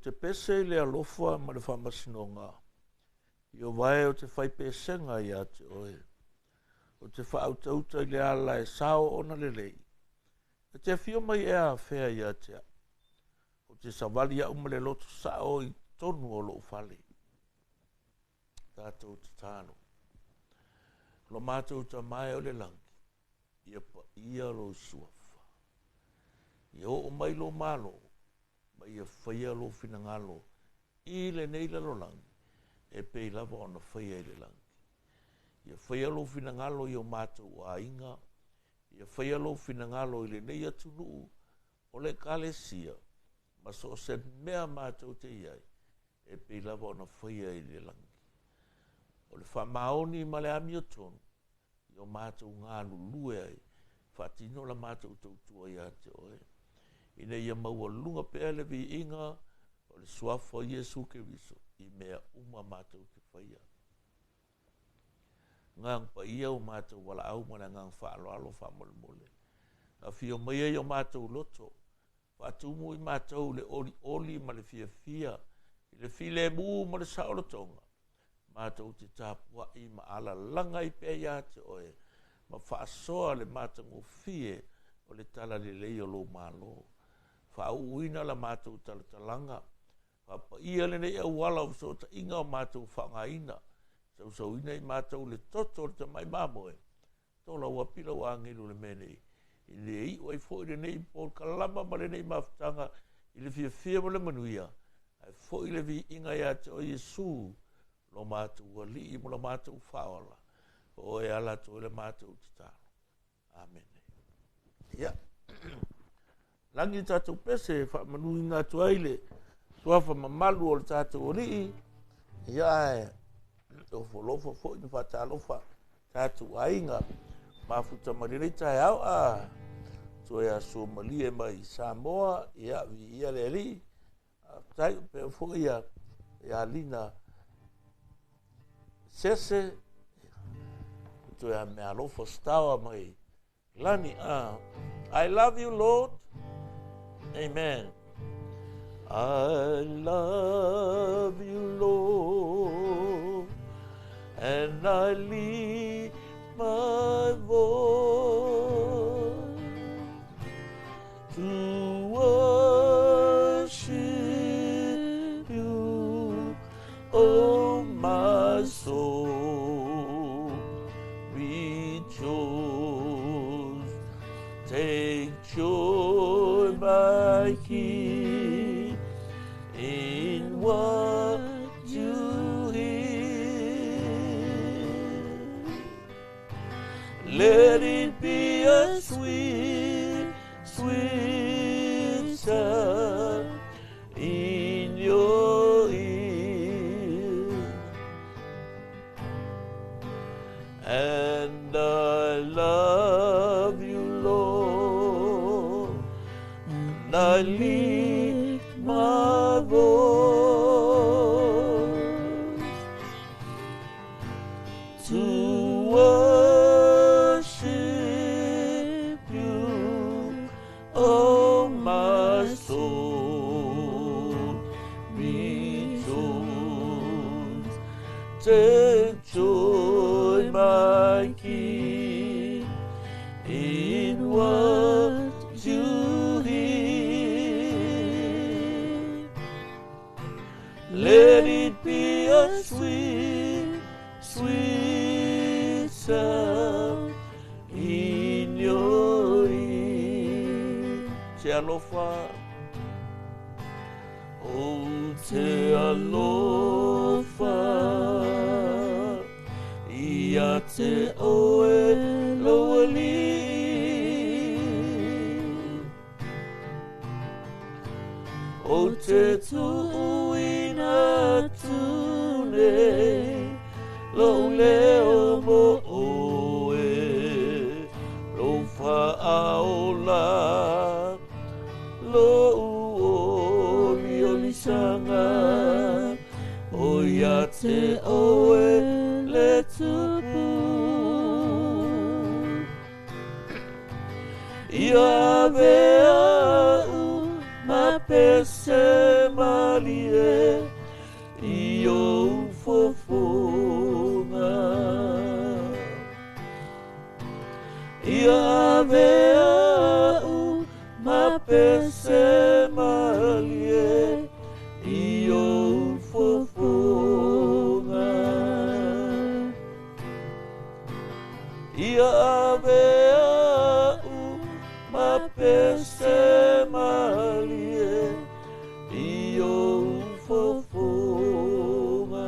te pese i le alofa ma le faamasinoga, Ieova e, ou te fai pesega ia te oe. Ou te faautauta i le ala e sao ona lelei. E te afio mai ea afea ia te au. Ou te savali au ma le loto sao i totonu o lou fale. Tatou tatalo. Lo matou Tama e o le lagi, ia paia lou suafa. Ia oo mai lou Malo, ma ia faia lou finagalo i lenei lalolagi, e pei lava ona faia i le lagi. Ia faia lou finagalo i o matou aiga, ia faia lou finagalo i lenei atunuu o le Ekalesia, ma so o se mea matou te i ai, e pei lava ona faia i le lagi. O le faamaoni ma le amiotonu, i o matou galulue ai, faatino la matou tautua ia te oe, ina ia maualuga pea le viiga o le suafa o Iesu Keriso i mea uma matou te faia. Agaga Paia, ua matou valaau ma le agaga faaaloalo faamolemole. Afio maia i o matou loto, faatumu i matou le olioli ma le fiafia, i le filemu ma le saolotoga, matou te tapuai ma alalaga ai pea ia te oe, ma faasoa le matagofie o le talalelei o lou Malo. Faauuina la matou talatalaga, faapaia lenei auala o fesootaiga o matou faaaogaina, sausauina i matou le toto o le tamai mamoe, Tola ua pila ua agelu le mea nei. I le iu ai foi lenei polokalama ma lenei mafutaga i le fiafia ma le manuia, ae foi le viiga ia te oe Iesu, lo matou Alii ma lo matou Faaola, o oe e ala atu ai le matou tatalo. Amene. Ia, lagi le tatou pese e faamanuina atu ai le suafa mamalu o le tatou Alii. Ia, ae ofolofo foi ma faatalofa tatou aiga mafuta mai lenei taeao a toe aso malie mai Samoa. Ia, viia le Alii. Faafetai pea foi ia Lina Sese, toe a mea alofa stawa mai lani. I love you, Lord. Amen. I love you, Lord, and I lift my voice to worship you, oh my soul, rejoice. Take joy, my King, in what you hear. Let it be a sweet, sweet sound in your ear. And I love you, Lord, and I lift my voice to worship you, oh my soul, rejoice. Take joy, my King, in what you hear. Let it be a sweet, sweet sound in your ear. Te alofa, oh te alofa, ia te oe lo ali. O te tuuina tune, lo leo mo oe, lo faaola, lo uoli olisanga, o ia te oe le tupu. Ia vea u ma pese malie. pese malie i ou fofoga.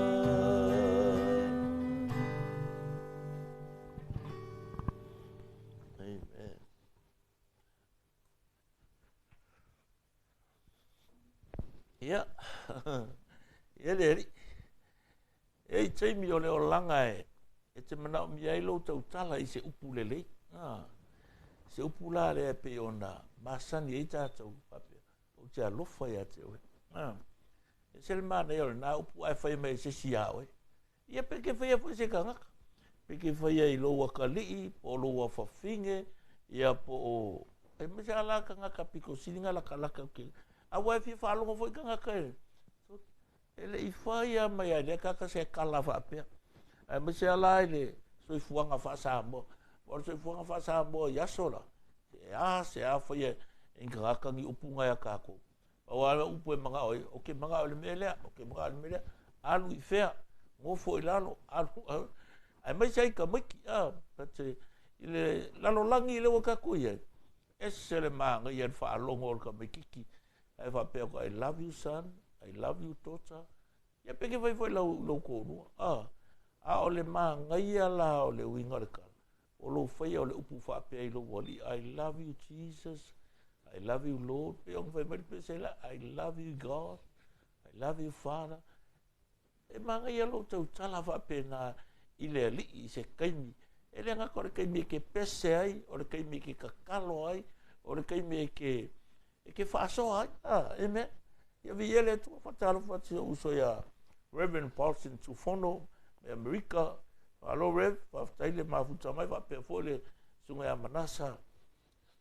Amen. Ia, ia le alii. E i taimi o le olaga e, e te manaomia ai lou tautala i se upu lelei. Ah, se upu la lea e pei ona masani ai tatou faapea, ou te alofa ia te oe. Ah, e se le manaia o lena upu ae fai mai e se isi iā oe. Ia pe ke faia foi se tagata. Pe ke faia i lou akalii, po o lou afafine, ia po o... Aemaise lava la tagata pito sili ona latalata atu i... Aua e fia faalogo foi tagata e... E le i faia mai lava e lea tagata se tala faapea. Aemaise lava la i le soifuaga faa-Samoa. Aua o le soifuaga faa-Samoa i aso la, e a se a faia e ni tagata ni upu na ia tatou. Pau lava le upu e manao ai, ou te manao i le mea lea, ou te manao i le mea lea. Alu i fea, nofo i lalo, alu, alu. Aemaise ai tamaiti, a, but, i le lalolagi lea ua tatou i ai, ese le manaia i le faalogo o le tamaititi, ae faapea atu, I love you son, I love you daughter. Ia pe ke fai foi lau, lou toalua, a. A o le manaia la o le uiga o le tala, O lou faia o le upu faapea i lou Alii, I love you Jesus, I love you Lord, pei ona fai mai le pese la, I love you God, I love you Father. E manaia lou tautala faapena i le Alii i se taimi. E le gata o le taimi e te pese ai, o le taimi e te tatalo ai, o le taimi e te e te faasoa ai. Ah, amen. Ia viia le Atua, faatalofa atu si ou uso ia Reverend Paulson Tufono mai Amerika. Malo Rev, faafetai le mafuta mai, faapea foi le susuga ia Manasa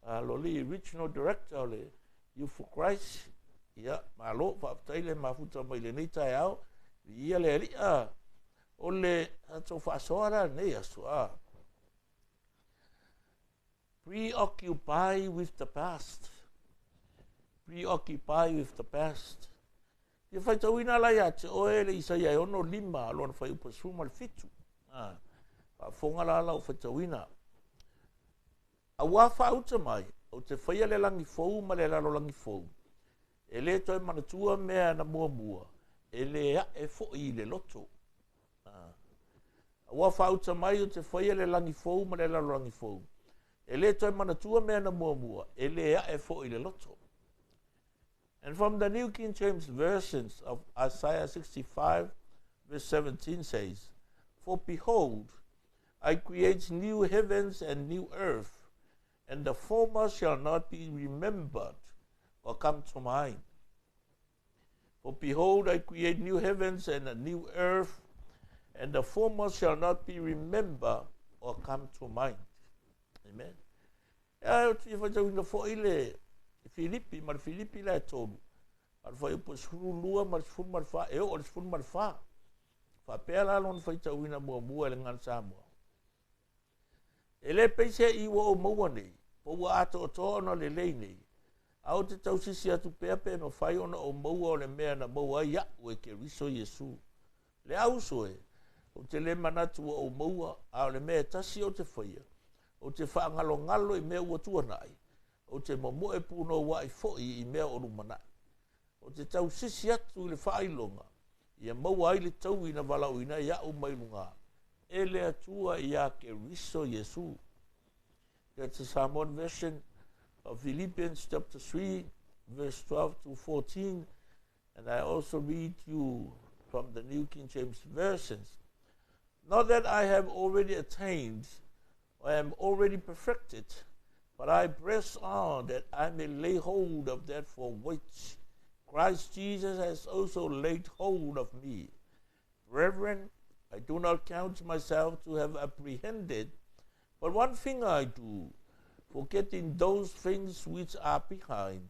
Loli, Regional Director o le Youth for Christ. Ia, malo, faafetai le mafuta mai lenei taeao. Viia le Alii. Ah, o le tatou faasoa la lenei aso. Ah, Preoccupy with the past. Preoccupy with the past. Ia faitauina la ia te oe le Isaia e 65 lona fuaiupu 17. Ah, faafofoga la lau faitauina. Auā faauta mai, ou te faia le lagi fou ma le lalolagi fou, e lē toe manatua mea na muamua, e lē aʻe foi i le loto. Ua faauta mai ou te faia le lagi fou ma le lalolagi fou. E lē toe manatua mea na muamua, e lē aʻe foi i le loto. And from the New King James Versions of Isaiah 65 verse 17 says, For behold, I create new heavens and new earth, and the former shall not be remembered or come to mind. For behold, I create new heavens and a new earth, and the former shall not be remembered or come to mind. Amen. E ou te fia faitauina foi le Filipi, ma le Filipi la e tolu, a le fuaiupu e 12 ma le 14, e oo i le 14. Faapea la lona faitauina muamua e le Gagana Samoa. E le pei se i ua ou maua nei, po ua atoatoa ona lelei nei, a ou te tausisi atu pea pe mafai ona ou maua o le mea na maua ai iaʻu e Keriso Iesu. Le auso e, ou te le manatu ua ou maua, a o le mea e tasi ou te faia, ou te faagalogalo i mea ua tuanai, ou te momoe punouaʻi foi i mea o lumanai. Ou te tausisi atu i le faailoga, ia maua ai le taui na valaauina ai aʻu mai luga e le Atua iā Keriso Iesu. That's the Samoan version of Philippians chapter 3, verse 12 to 14. And I also read you from the New King James Versions. Not that I have already attained or am already perfected, but I press on that I may lay hold of that for which Christ Jesus has also laid hold of me. Brethren, I do not count myself to have apprehended, but one thing I do, forgetting those things which are behind,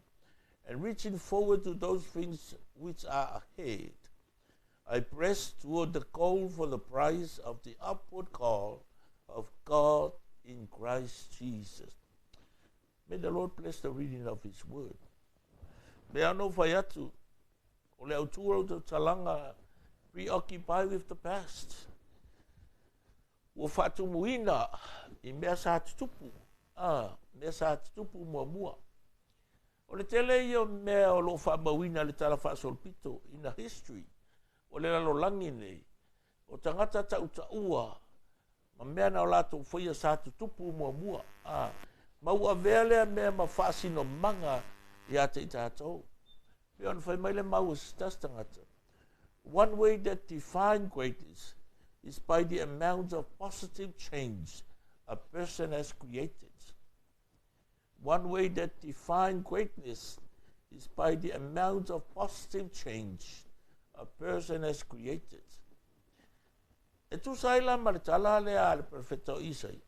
and reaching forward to those things which are ahead. I press toward the goal for the prize of the upward call of God in Christ Jesus. May the Lord bless the reading of His word. Me anō whai atu, o le autū o lau tautalaga, preoccupy with the past. Ua faatumuina i mea sa tutupu, a, mea sa tutupu muamua. O le tele ia o mea o lo o faamauina i le Tala Faasolopito in the history o le lalolagi nei, o tagata tautaua ma mea na o latou faia sa tutupu muamua. A, ma ua avea lea mea ma faasinomaga ia te i tatou. Pei ona fai mai le mau a se tasi tagata, One way that define greatness is by the amount of positive change a person has created. One way that define greatness is by the amount of positive change a person has created. E tusa ai la ma le tala lea a le perofeta o Isaia.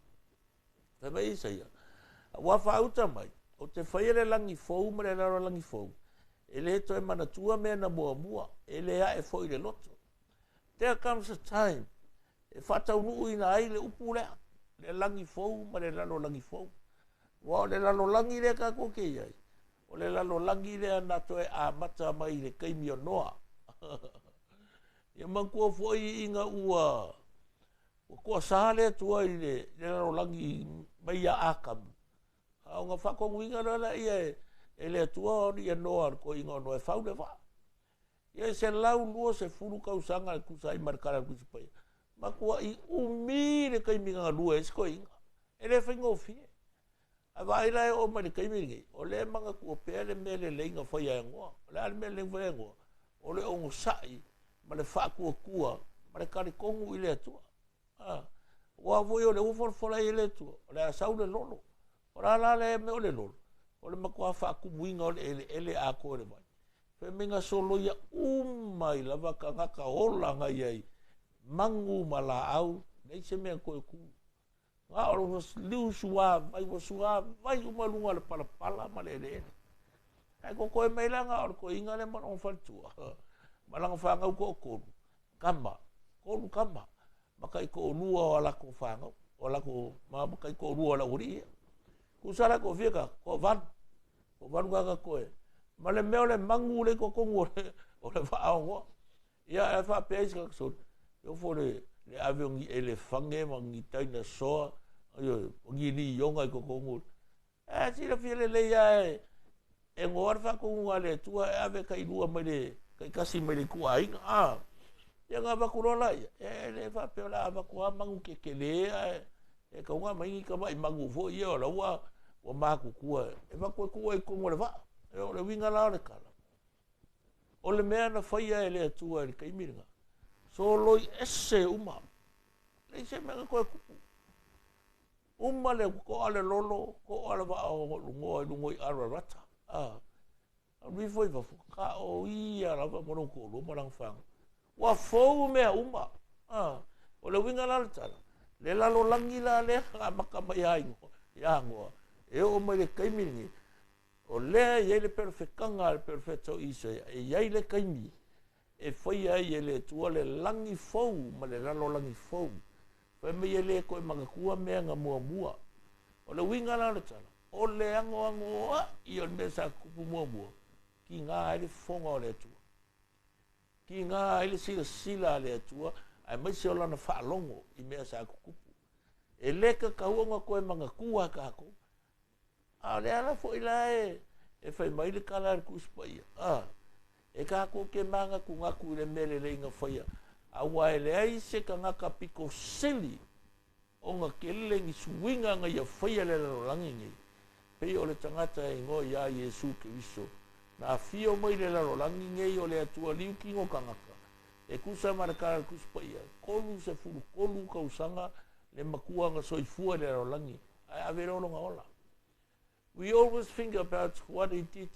Fai mai Isaia, Ua faauta mai, ou te faia le lagi fou ma le lalolagi fou, e le toe manatua mea na muamua, e le ae foi i le loto. There comes a time e faataunuuina ai le upu lea, le lagi fou ma le lalolagi fou. Aua o le lalolagi lea tatou te i ai, o le lalolagi lea na toe amata mai i le taimi o Noa. Ia manatua foi ina ua toasā le Atua i le lalolagi mai ia Atamu, a ona faatonuina loa lea e le Atua ia Noa, le toeaina o Noa e fau le vaa. Ia e 120 tausaga e tusa ai ma le Tala a le Tusi Paia. Matuai umi le taimi na galue ai si toeaina. E le faigofie. Ae vaai la e oo mai i le taimi lenei, o lea e manatua pea le mea lelei na faia e Noa. O le a le mea lelei na faia e Noa? O le onosai ma le faatuatua ma le talitonu i le Atua. Aua foi o lea ua folafola i ai le Atua, o le a sau le lolo. O le a la lea mea o le lolo? O le matua faatumuina o le eleele atoa e le vai. Fai mai na soloia uma ai lava tagata ola na i ai, manu ma laau, leai se mea na toe tu. Na o le liu suavai, ua suavai uma luga o le palapala ma le eleele. Ae totoe mai la na o le toeaina lea ma lona faletua, ma lana fanau toatolu, tama, tolu tama, ma taitoalua o a latou fanau, o a latou, ma taitoalua o le aualii ia. Tusa la e toafia tagata? Toavalu. Toavalu tagata totoe. Ma le mea o le manu lea i totonu o le vaa o Noa. Ia, ae faapea ai se tagata sole, e ofo le ave o ni elefane ma ni tainasoa, ioe, o ni liona i totonu. Ae silafia lelei lava e Noa le faatonuga a le Atua e ave tailua mai le taitasi mai le ituaiga. A, ia ona avatu loa laia, e le faapea o le a avatu lava manu tetele ae e tatau ona aumai ni tamai manu foi ia o la ua matutua e avatu e tuu ai i totonu o le vaa. O le uiga la o le tala, o le mea na faia e le Atua i le taimi lena, soloi ese uma, leai se mea na toe tupu. Uma le toa le lolo, toa le vaa o Noa i luga i Ararata. A, alu ifo i fafo, ka o ia lava ma lona toalua ma lana fanau. Ua fou mea uma. A, o le uiga la o le tala, le lalolagi la lea na amata mai ia Noa, e oo mai le taimi lenei, o lea e i ai le perofetaga a le perofeta o Isaia, e i ai le taimi e faia ai e le Atua le lagi fou ma le lalolagi fou. Fai mai e le toe manatua mea na muamua. O le uiga la o le tala, o le anoanoai o le mea sa tutupu muamua, tiga ai le fofoga o le Atua. Tiga ai le silasila a le Atua, aemaise o lana faalogo i mea sa tutupu. E le tatau ona toe manatua e tatou. A o le ala foi la e fai mai le tala a le Tusi Paia, a, e tatou te manatunatu i le mea lelei na faia, aua e leai se tagata pito sili ona tele ni suiga na ia faia i le lalolagi nei, pei o le tagata e igoa ia Iesu Keriso, na afio mai i le lalolagi nei o le Atua liu kino tagata, e tusa ma le tala a le Tusi Paia, 33 tausaga le matua na soifua i le lalolagi, ae ave loa lona ola. We always think about what he did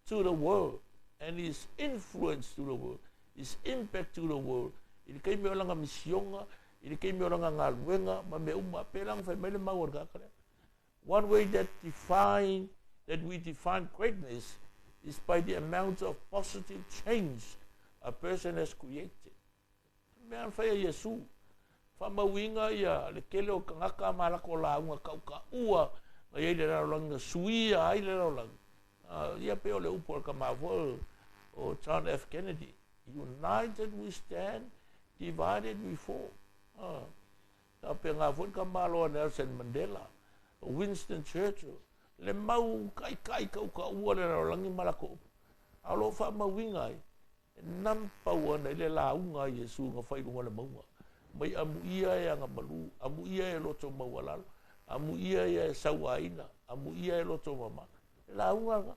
to the world and his influence to the world, his impact to the world, i le taimi o lana misiona, i le taimi o lana galuega ma mea uma, pēlā na fai mai le mau a le tagata lea. One way that define that we define greatness is by the amount of positive change a person has created. Mea na fai a Iesu, faamauina ia le tele o tagata ma latou lauga kaukaua na i ai le lalolagi, na suia ai le lalolagi. Ia pei o le upu a le tama foi o John F. Kennedy, United we stand, divided we fall. Faapena foi le tamaloa Nelson Mandela, o Winston Churchill, Le mau kaʻikaʻi kaʻukaʻua o le lalolagi ma lakou upu, a o lo o faamauina ai, e nampa one ai le lauga a Iesu na fai i luga o le mauga, mai amuia e agamalu, amuia e loto maualalo, amuia e sauaina, amuia e loto mama. Le lauga lena.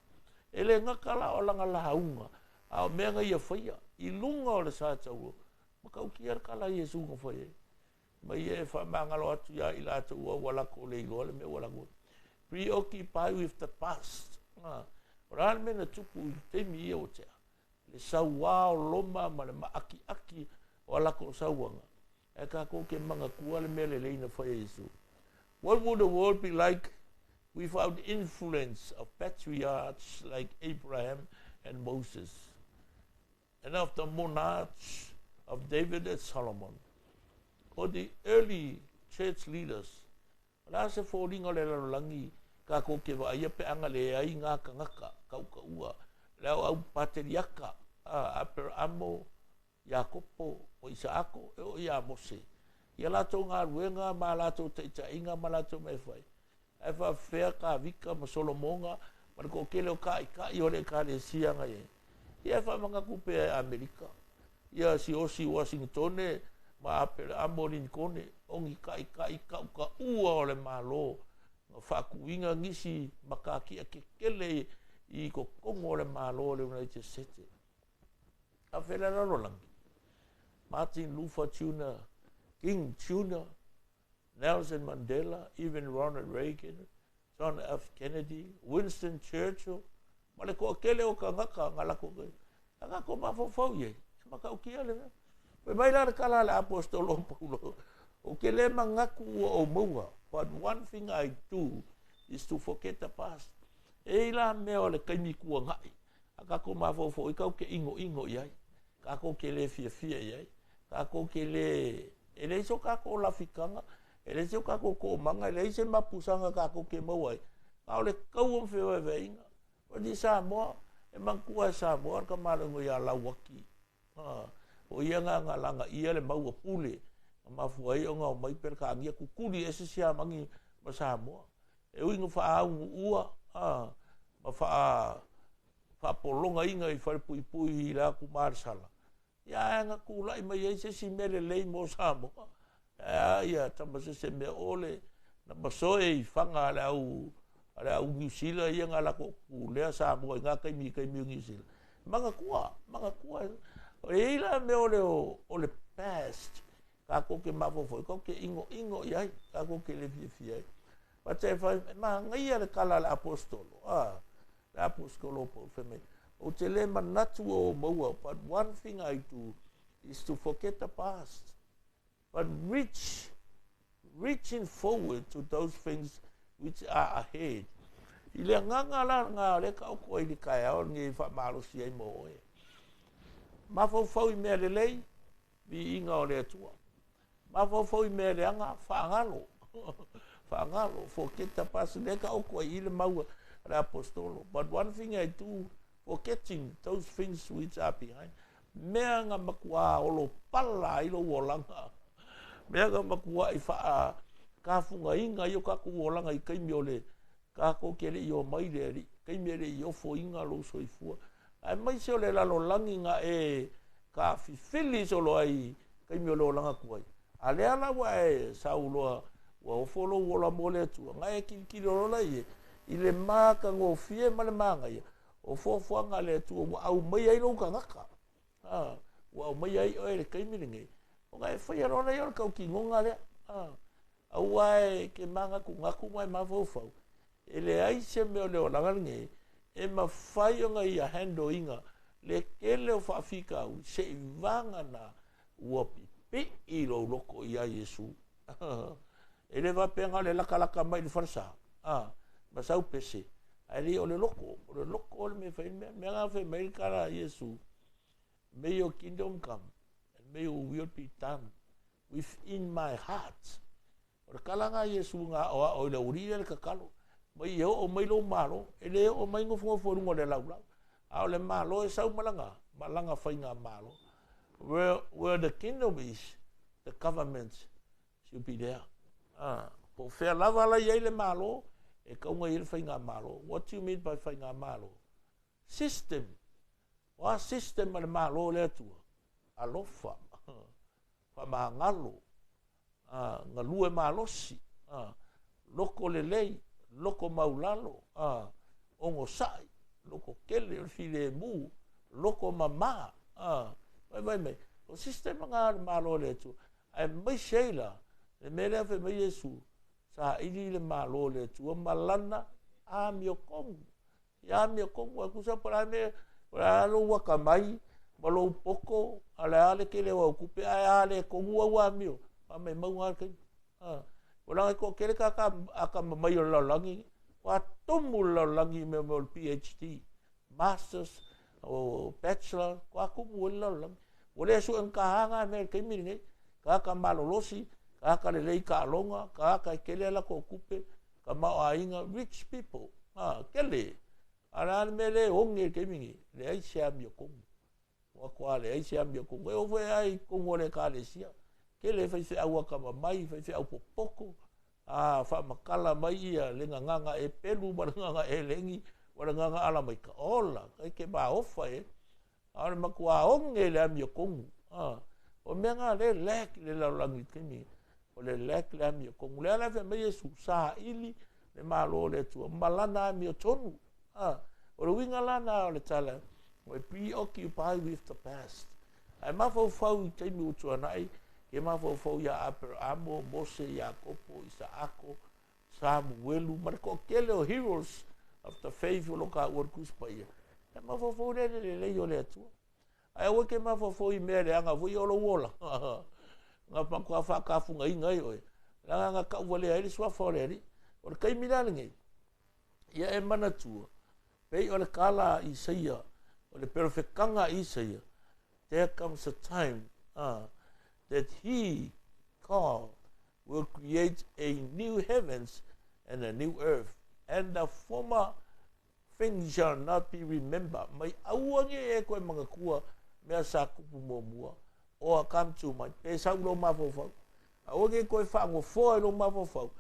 E le gata la o lana lauga, a o mea na ia faia i luga o le sa taua, matautia le tala a Iesu na fai ai. Mai e faamagalo atu iā i latou ua latou le iloa le mea ua latou preoccupy with the past. O le a le mea na tupu i le taimi ia ua tea, le sauā o Roma ma le maakiaki o a latou sauaga, ae tatou te manatua le mea lelei na fai e Iesu. What would the world be like without the influence of patriarchs like Abraham and Moses, and of the monarchs of David and Solomon, or the early church leaders? O le a se foliga o le lalolagi tatou te vaaia pe a na leai na tagata kaʻukaʻua, le au pateriaka a Aperaamo, Iakopo, o Isaako, e oo iā Mose, ia latou galuega ma latou taʻitaʻiga ma latou mea e fai? Ae faapefea Kavika ma Solomoga ma le toatele o taʻitaʻi o le ʻEkalesia na i ai? Ia e faamanatu pea e Amerika ia Siosi Uasinitone ma Aperaamo Linikone, o ni taʻitaʻi kaʻukaʻua o le Malo na faatuina nisi matatia kekele i totonu o le Malo o le United States. A fea le lalolagi? Martin Luther Jr., King Jr., Nelson Mandela, even Ronald Reagan, John F. Kennedy, Winston Churchill, ma le toatele o tagata na latou a tatou mafaufau i ai, e matautia le mea. Fai mai la le tala a le aposetolo o Paulo, ou te le manatu ua ou maua, but one thing I do is to forget the past. E i ai la mea o le taimi tuanai, a tatou mafaufau i tatou te ʻinoʻino i ai, tatou te le fiafia i ai, tatou te le, e leai so tatou lafikaga, e leai so tatou toomaga, e leai se mapusaga tatou te maua ai, a o le taua ma fevaevaeaiga. O ni Samoa, e manatua e Samoa le tamaloiga ia Lauaki. O ia na na lagaia le mau a Pule, na mafua ai ona omai Peretania tutuli ese Siamani ma Samoa. E ui ina faaunuua ma faapologaina i falepuipui i le atu malesala, ia ae na tulai mai ai se isi mea lelei mo Samoa. Ae a ia tamasese mea ʻole na masoe i faga a le au a le au Niu Sila ia na latou pulea Samoa i na taimi i taimi o Niu Sila. Manatua, manatua. E i ai la mea o le o le past, tatou te mafaufau, tatou te ʻinoʻino i ai, tatou te le fiafia ai. But e fai, e manaia le tala a le aposetolo, le aposetolo o Paulo, fai mai, ou te le manatu ua ou maua, but one thing I do is to forget the past, but reaching forward to those things which are ahead. I le agaga la lena o lea e taoto ai i le taeao lenei e faamalosi ai mo oe. Mafaufau i mea lelei, viiga o le Atua. Mafaufau i mea leaga, faagalo. Faagalo, forget the past, lea e taoto ai i le mau a le aposetolo. But one thing I do, forgetting those things which are behind. Mea na matuā olopala ai lou olaga. Mea na matuaʻi faakafugaina ai o tatou olaga i taimi o le tatou te le i omai i le Alii, taimi e le i ofoina lou soifua. Aemaise o le lalolagi na e taafifili solo ai i taimi o le olaga tuai. A lea la ua e sau loa ua ofo lou ola mo le Atua, na e tilotilo loa la i ai i le matagofie ma le manaia o fuafuaga a le Atua ua aumai ai lou tagata. Ua aumai ai oe i le taimi lenei, ona e faia loa lea o le tautinoga lea. Aua e te manatunatu ma e mafaufau, e leai se mea o le olaga lenei e mafai ona ia handle ina le tele o faafitauli seivagana ua pipii lou loto iā Iesu. E le faapea na o le latalata mai i le falesa ma sau pese, ae le o le loto, o le loto o le mea e fai ai le mea. Mea na fai mai le tala a Iesu, may your kingdom come and may your will be done within my heart. O le tala lena a Iesu na aʻoaʻo i le aualii lea le tatalo, mai e oo mai lou Malo, e le oo mai nofonofo i luga o le laulau, a o le Malo e sau ma lana, ma lana faigamalo. Where the kingdom is, the government should be there. Po o fea lava la i ai le Malo, e tau ona i ai le faigamalo. What do you mean by faigamalo? System. O a system a le Malo o le Atua? Alofa, faamagalo, galue malosi, loto lelei, loto maulalo, onosai, loto tele o le filemu, loto mama. Vaivai mai, o system lena a le Malo o le Atua. Aemaise ai la le mea lea fai mai Iesu, saili le Malo o le Atua ma lana amiotonu. Ia amiotonu, ae tusa po o le a le mea, po o le a lou atamai ma lou poto, a o le a le tele o au tupe, ae a le tonu au amio, faamaumauga lava le taimi. Leaga e toatele tagata atamamai o le lalolagi, ua tumu le lalolagi i mea o le PhD, Masters, o Bachelor, ua tumu ai le lalolagi. Ua le suegataga na mea i le taimi lenei. Tagata malolosi, tagata lelei taaloga, tagata e tele a latou tupe, tamaoaiga, rich people, tele. A o le a le mea lea e oge i le taimi lenei? Leai se amiotonu. Ua matua leai se amiotonu. E oo foi lava i totonu o le ekalesia, tele faifeau atamamai, faifeau popoto, faamatala mai ia le gagana Epelu ma le gagana Elegi ma le gagana Alamaika. Ola, e te maofa e. A o le matua oge i le amiotonu. O mea na lea e lack i le lalolagi i le taimi. O le lack le amiotonu. Lea la fai mai Iesu, saili le Malo o le Atua ma lana amiotonu. O le uiga la na o le tala, we preoccupy with the past. Ae mafaufau i taimi ua tuanai, ke mafaufau ia Aperamo, Mose, Iakopo, Isaako, Samuelu, ma le toatele o heroes of the faith o lo taua le Tusi Paia. E mafaufau lea i le lelei o le Atua. Ae aua ke mafaufau i mea leaga foi o lou ola. Na matua faatafugaina ai oe. Leaga na tauvalea ai le suafa o le Alii. O le taimi la lenei, ia e manatua, pei o le tala a Isaia, o le perofetaga a Isaia, there comes a time that he, God, will create a new heavens and a new earth, and the former things shall not be remembered. Mai aua nei e koe manatua mea sa tupu muamua, or come to mind, pe sau i lou mafaufau. Aua nei koe faanofoa i lou mafaufau,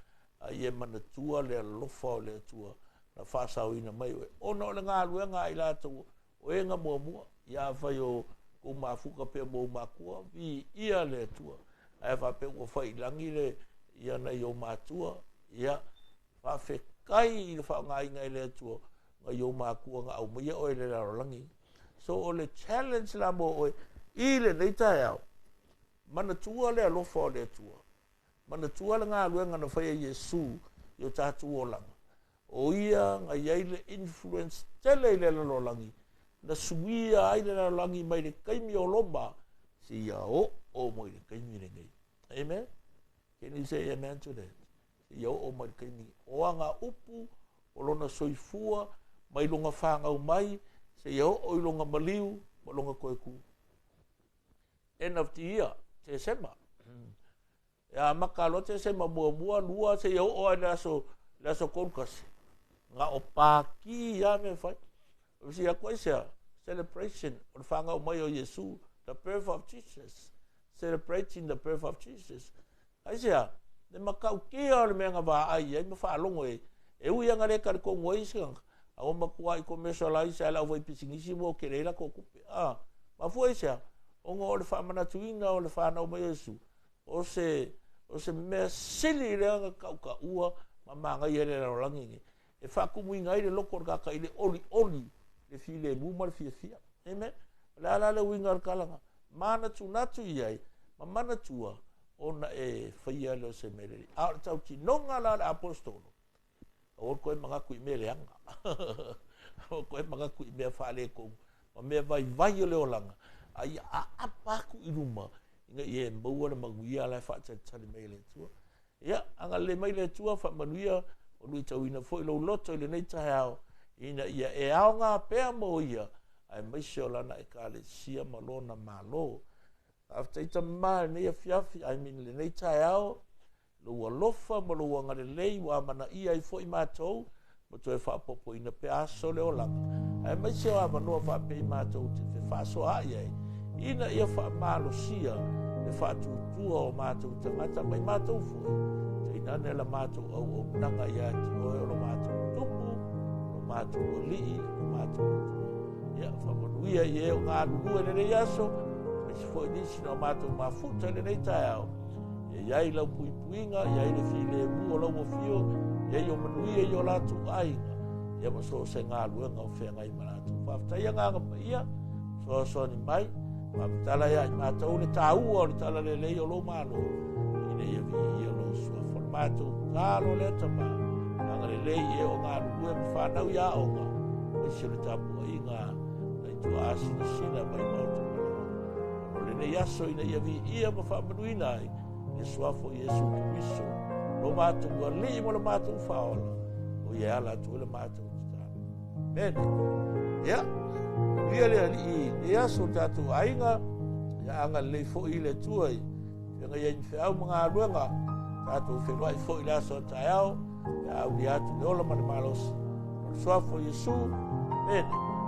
a ia manatua le alofa o le Atua na faasaoina mai oe. Ona o le galuega a i latou o e na muamua, ia afai o kou mafuta pea ma ou matua, viia le Atua. Ae faapea ua fai i lagi le ia nai ou matua, ia faafetai i le faaaogaina e le Atua nai ou matua na aumaia oe i le lalolagi. So o le challenge la mo oe i lenei taeao, manatua le alofa o le Atua. Manatua le galuega na faia e Iesu i o tatou olaga. O ia na i ai le influence tele i le lalolagi, na suia ai le lalolagi mai le taimi o Roma seia oo mai le taimi lenei. Amen? Can you say amen to that? Seia oo mai le taimi lenei. O ana upu, o lona soifua, mai lona fanau mai, seia oo i lona maliu ma lona toe ku. End of the year, Tesema. E amata loa Tesema muamua, lua, seia oo lava i le aso, le aso 31. Na o pākī lava mea e fai. O si atu aisea, celebration o le fanau mai o Iesu, the birth of Jesus, celebrating the birth of Jesus. Aisea, le matautia o le mea na vaai ai ma faalogo ai, e ui lava na le talitonu ai isi tagata, a ua matuai commercialize lava e le aufaipisinisi ma ua tele ai latou tupe. Mafua aisea, ona o le faamanatuina o le fanau mai o Iesu, o se, o se mea sili lea na tautaua ma manaia i le lalolagi nei, e faatumuina ai le loto o le tagata i le olioli, le filemu ma le fiafia. Amen. O le a la le uiga o le tala na manatunatu i ai ma manatua ona e faia lea o se mea lelei. A o le tautinoga la o le aposetolo, aua le toe manatu i mea leaga. Aua le toe manatu i mea faaletonu ma mea vaivai o le olaga, a ia aapa atu i luma ina ia e maua le manuia la e faatalitali mai e le Atua. Ia, agalelei mai le Atua, faamanuia, ma luitauina foi lou loto i lenei taeao, ina ia e aoga pea mo ia, aemaise o lana Ekalesia ma lona Malo. Faafetai Tama i lenei afiafi, I mean lenei taeao, lou alofa ma lou agalelei ua amanaia ai foi matou ma toe faaopoopoina pea aso o le olaga, aemaise o avanoa faapea i matou te fefaasoaai ai, ina ia faamalosia le faatuatua o matou tagata ma i matou foi. tainane la matou auaunaga ia te oe o lo matou Tupu, o lo matou Alii, o lo matou Atua. Ia, faamanuia i e o galulue i lenei aso, aemaise foi nisi na o matou mafuta i lenei taeao. Ia i ai lau puipuiga, ia i ai le filemu o lau afio, ia i ai o manuia i o latou aiga, ia ma so o se galuega o feagai ma latou. Faafetai Agaga Paia, fesoasoani mai, faamatala ia i matou le taua o le talalelei o lou Malo, ina ia viia lou suafa. O le matou tatalo lea Tama, agalelei i e o galulue ma fanau i aoga, aemaise o le tapuaiga a nai tuaa sinasina mai Maota Malaoa. Ona o lenei aso ina ia viia ma faamanuina ai le suafa o Iesu Keriso, lo matou Alii ma lo matou Faaola, o ia e ala atu ai le matou tatalo. Amene. Ia, manuia le Alii i lenei aso o tatou aiga, ia agalelei foi le Atua i feagai ai ma feau ma galuega, tatou feiloai foi i le aso a taeao, pe a aulia atu le ola ma le malosi. O le suafa o Iesu, Amene.